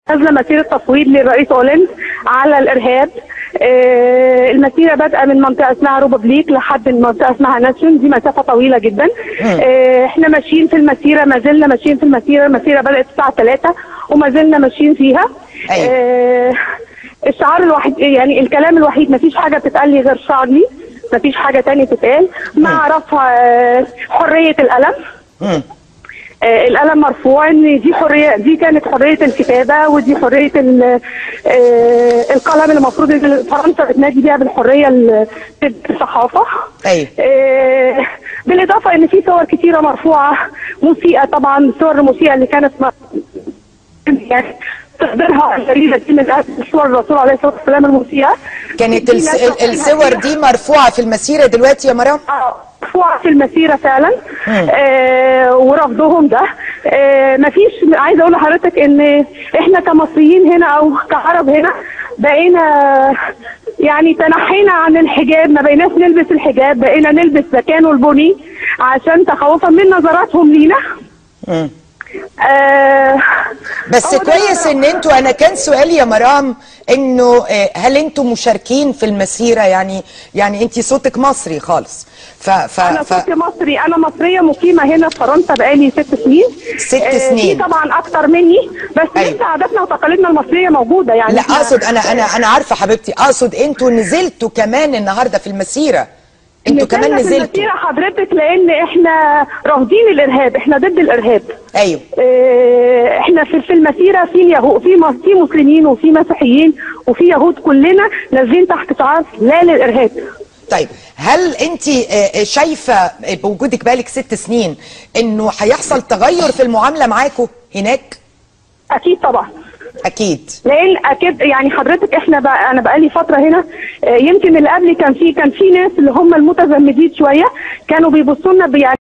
نازله مسيره تفويض للرئيس اولاند على الارهاب. المسيرة بادئه من منطقة اسمها روبابليك لحد منطقة اسمها ناسيون، دي مسافة طويلة جدا. احنا ماشيين في المسيرة، ما زلنا ماشيين في المسيرة. المسيرة بدات الساعة 3 وما زلنا ماشيين فيها. أيوة. الشعار الوحيد، يعني الكلام الوحيد، ما فيش حاجة بتتقال لي غير شارلي، ما فيش حاجة تانية تتقال، مع رفع حرية القلم. القلم مرفوع، ان دي حرية، دي كانت حرية الكتابة، ودي حرية القلم اللي المفروض ان فرنسا بتنادي بيها بالحرية في الصحافة. ايوه. بالاضافة ان في صور كتيرة مرفوعة مسيئه، طبعا الصور المسيئه اللي كانت يعني تحضرها الجريدة دي من صور الرسول عليه الصلاة والسلام المسيئه. كانت الصور دي مرفوعة في المسيرة دلوقتي يا مرام؟ مرفوعة في المسيرة فعلا. ورفضهم ده مفيش. عايزه اقول لحضرتك ان احنا كمصريين هنا او كعرب هنا بقينا يعني تنحينا عن الحجاب، ما بقيناش نلبس الحجاب، بقينا نلبس زكان والبني عشان تخوفا من نظراتهم لينا. بس كويس ان انتوا، انا كان سؤالي يا مرام انه هل انتوا مشاركين في المسيرة؟ يعني انت صوتك مصري خالص. انا صوتي مصري، انا مصرية مقيمة هنا في فرنسا بقالي 6 سنين. 6 سنين. في طبعا اكتر مني، بس لسه أيوة. عاداتنا وتقاليدنا المصرية موجودة يعني. لا اقصد انا عارفه حبيبتي، اقصد انتوا نزلتوا كمان النهارده في المسيرة. انتوا كمان نزلتوا في المسيرة حضرتك لان احنا رافضين الارهاب، احنا ضد الارهاب. ايوه. احنا في المسيرة في يهود، في مسلمين وفي مسيحيين وفي يهود، كلنا نازلين تحت شعار لا للارهاب. طيب هل انت شايفه بوجودك بقالك 6 سنين انه هيحصل تغير في المعاملة معاكم هناك؟ اكيد طبعا. اكيد، لان اكيد يعني حضرتك احنا بقى، انا بقالي فترة هنا، يمكن اللي قبلي كان في ناس اللي هم المتزمدين شوية كانوا بيبصوا لنا يعني